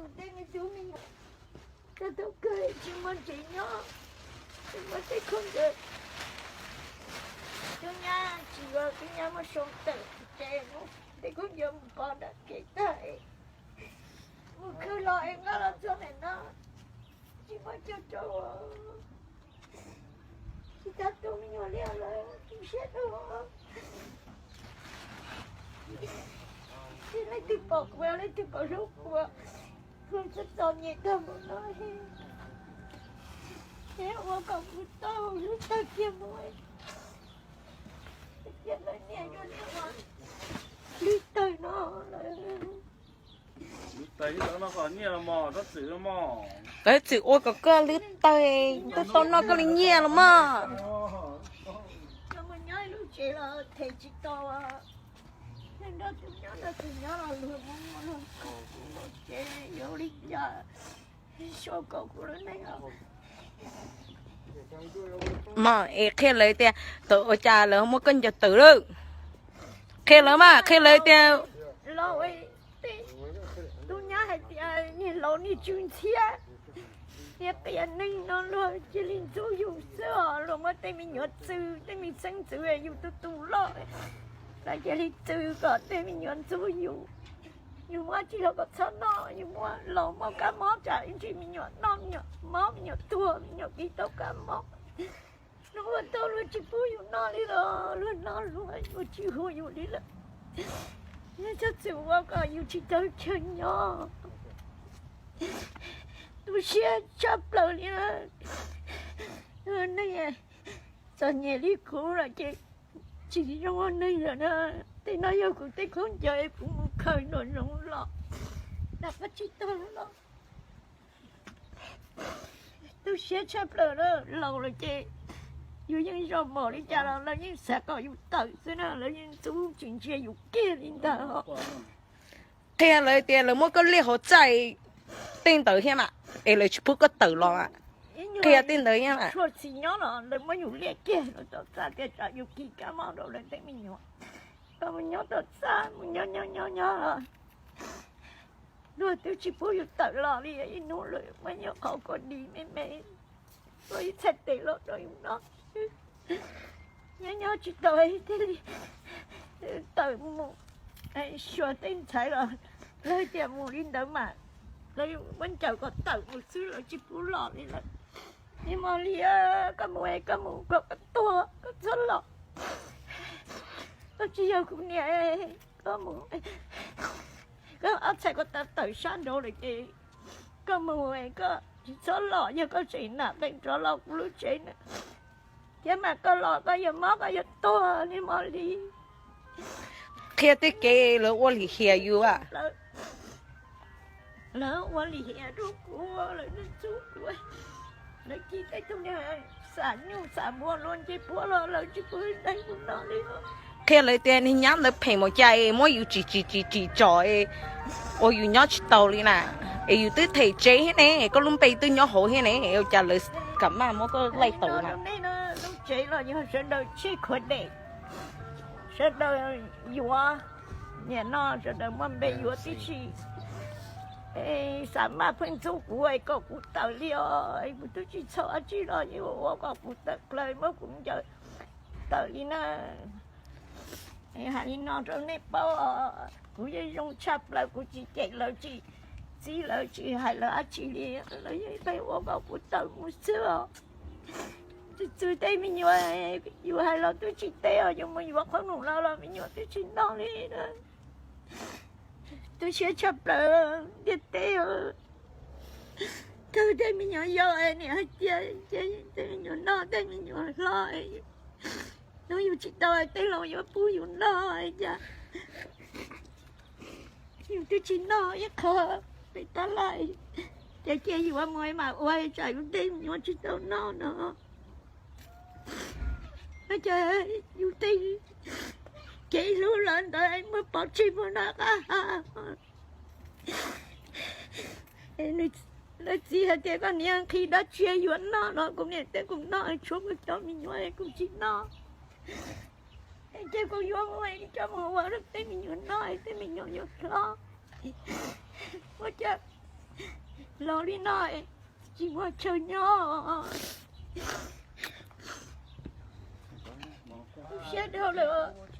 Tej me tub me nyuam, koj tau kawg tsis muaj tsev nyob, tsis muaj tej khaub ncaws, tub nyab tsis, tub nyab muab sau tawm tsev, muab tej khaub ncaws mus pov nram kev tag, mus khwv los es nqa los txog ntawm no, tsis muaj chaw rau, tsis tau tu me nyuam li lawm, tu siab rau. Leej twg pom kuv, leej twg pom hlub kuv, kuv txom txom nyem tag mus no, es ua kom kuv tau hlub tag kiag mus, cia lawv niam yog niam ua hlwb tawg no lawm. Lawv txwm ua kom koj hlwb tawg, koj tau noj koj li nyiaj los mog. Cov mus nyob lub tsev los them tsis tau, nrog tus nyob nrog tus nyob los luag muab muab luag kaus kuv nkaus tsev yuav ua li cas, sau kaum kuv lub neej os. Mog, es qhia lawv tias thaum ua cas lawv muab koj ncaws tawm lawm. Qhia lawv mas, qhia lawv tias, los, tub nyab hais tias niag laus niag tsw ntxhiab, niag qias neeg no luag cia li ntxub yus xwb os, luag muab tej me nyuam txwv, tej me xeeb ntxwv yus tus tus loj, lawv cia li txwv kom tej me nyuam ntxub yus. Yus muab tsis los kom txhob noj, yus muab los muaj kab mob tsam ib ntsis me nyuam noj me nyuam mob, me nyuam tuag, me nyuam kiv tau kab mob. Luag ua tau luag tsis pub yus noj li los luag noj luag, luag tsis hu yus li lawm. Yog txhob txwm ua kom yus tsis tau chaw nyob. Tu siab tshaj plaws li. Neeg txom nyem li kuv lawm ces tsis zoo ua neeg lawm na. Tej no yog kuv tej khaub ncaws kuv mus khaws nram zoov los, nram qab tsib taug los. Tu siab tshaj plaws na, laus lawm ces yus yeej zov mom li cas los lawv yeej xav kom yus tawm xwb na, lawv yeej ntxub tsis ntsia yus kiag li ntag. Qhia lawv tias lawv muab koj liaj hauv txaj tej ntawd thiab mas, es lawv tsis pub koj tawm los. Qhia tej ntawd thiab mas. Txhua txhia nyob los lawv muab yus liaj kiag los tom txaj tias tsam yus kis kab mob rau lawv tej me nyuam. Koj mus nyob tom txaj mus nyob nyob nyob nyob los luag twb tsis pub yus tawm los li, ib hnub lawm muab yus qhov kos dis me me, muab ib txhais tes los rau yus noj. Nyob nyob tsis tau thiaj li tawm mus. Xyuas tej ntxhais los lawv tias mus li ntawd mas lawv muab ncaws kom tawm mus xwb, lawv tsis pub los li lawm. Niag Mos Lis, koj mus es koj mus kom koj tuag koj txhob los. Koj tsis yog kuv niam, koj mus, koj ob txhais ko taw tawm sab nraud lawm ces koj mus es koj tsis txhob los, yog koj tseem nam qees rov los kuv lub tsev na, thiab mas koj los koj yuav mob koj yuav tuag, niag Mos Lis. Qhia tej kev lawv ua lim hiam yus. Lawv ua lim hiam rau kuv, lawv ntxub kuv, lawv cia tej tug niag xam nyuj xam npua luag nce puab los lawv tsis pub daig kuv noj li. Qhia lawv tias niag nyab ntawd phem npaum cas es muab yus tsim tsim tsim tsim tsom ua yus nyob tsis tau li na, es yus twb them tsev thiab ne, koj lub npe twb nyob hauv thiab ne, ua cas lawv kam maj muab koj laij tawm na. Lub tsev los yog sawv daws tseg khuav dej, sawv daws yuav, niam no sawv daws muaj npe yuav tib si. Xam maj pheej ntxub kuv es kom kuv tawm li os, kuv twb tsis txhaum dab tsi los yuav ua kom kuv tawm plaws muab kuv ncaws tawm li na. Hais li no rau nej paub, kuv yeej zoo tshaj plaws, kuv tsis cem lawv tsis txib lawv tsis hais lawv dab tsi li, lawv yeej pheej ua kom kuv tawm mus xwb os. Txwv txwv tej me nyuam, yus hais los twb tsis teb os, yus mus yuav qhob noom los los me nyuam twb tsis noj li na. Tu siab tshaj plaws ntiaj teb. Thaum tej me nyuam yau niam hais tias tej me nyuam noj tej me nyuam hlo, hnub yus tsis tau tej laus yuav pub yus noj cas yus twb tsis noj ib qho pem tab laj, ces cia yus mus mas ua tsam yus tej me nyuam tsis tau noj no. Cas yus tej kev hlub los ntawd muaj pov tseg puag nram qab ha. Lawv txiv hais tias koj niam nqhis dab tsi yuav noj no, kuv niam teb kuv noj tshuav kuv cov me nyuam kuv tsis noj. Ces kuv yuav mus coj mus ua rau tej me nyuam noj, tej me nyuam yuav hlob. Ua cas Los li no tsis muaj chaw nyob, siab dhau lawm.